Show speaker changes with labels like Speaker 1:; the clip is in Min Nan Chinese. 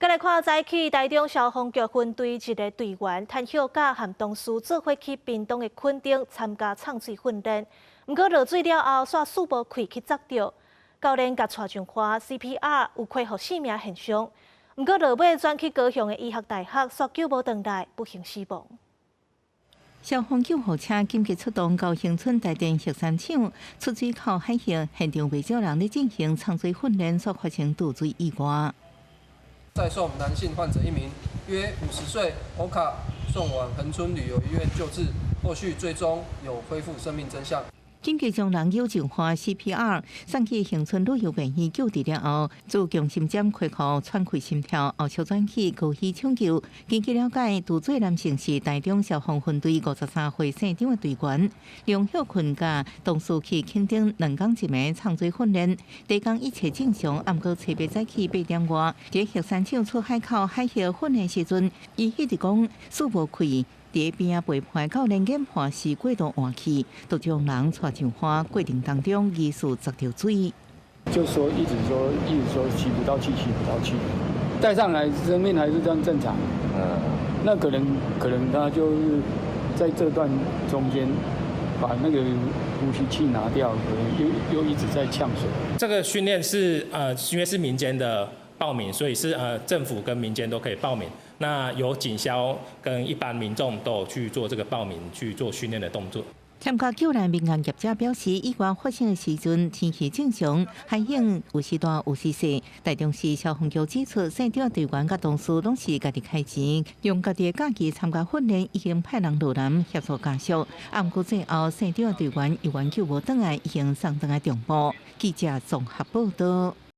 Speaker 1: 閣來看早起台中消防局分隊一个隊員趁歇假和同事做伙去屏東的墾丁參加藏水訓練，毋過落水了後，煞欶無氣去扎著，教練共帶上岸 CPR 有恢復生命現象，毋過落尾轉去高雄的醫學大學，煞救無轉來，不幸死亡。
Speaker 2: 消防救護車緊急出動到恆春台電錫山廠出水口海域，現場袂少人咧進行藏水訓練，煞發生墮水意外。
Speaker 3: 再送男性患者一名，約50歲，OHCA 送往恆春旅遊醫院救治，後續追蹤有恢復生命徵象。
Speaker 2: 緊急將人救上岸 CPR，送去恆春旅遊病院救治了後，自強心針恢復喘氣心跳，後續轉去高醫搶救。根據了解，墮水男性是台中消防分隊53歲姓張的隊員，梁歇睏佮同事去墾丁2工一暝藏水訓練，第二工一切正常，毋過初八早起8點外，佇錫山廠出海口海域訓練時陣，伊一直講欶無氣。佇邊仔陪伴教練研判是過度換氣，就將人帶上岸過程當中疑似扎著水。
Speaker 4: 就說一直說一直說吸不到氣，吸不到氣，帶上來生命還是這樣正常。那可能他就是在這段中間把那個呼吸器拿掉，可能又一直在嗆水。
Speaker 5: 這個訓練是因為是民間的報名，所以是政府跟民間都可以報名。那有警消跟一般民眾都有去做這個報名去做訓練的動作。
Speaker 2: 參加救難民間業者表示，意外發生的時陣天氣正常，海湧有時大有時細。台中市消防局指出，姓張隊員佮同事攏是家己開錢，用家己的假期參加訓練，已經派人落南協助家屬。毋過最後，姓張隊員猶原救無轉來，已經送轉來中部。記者綜合報道。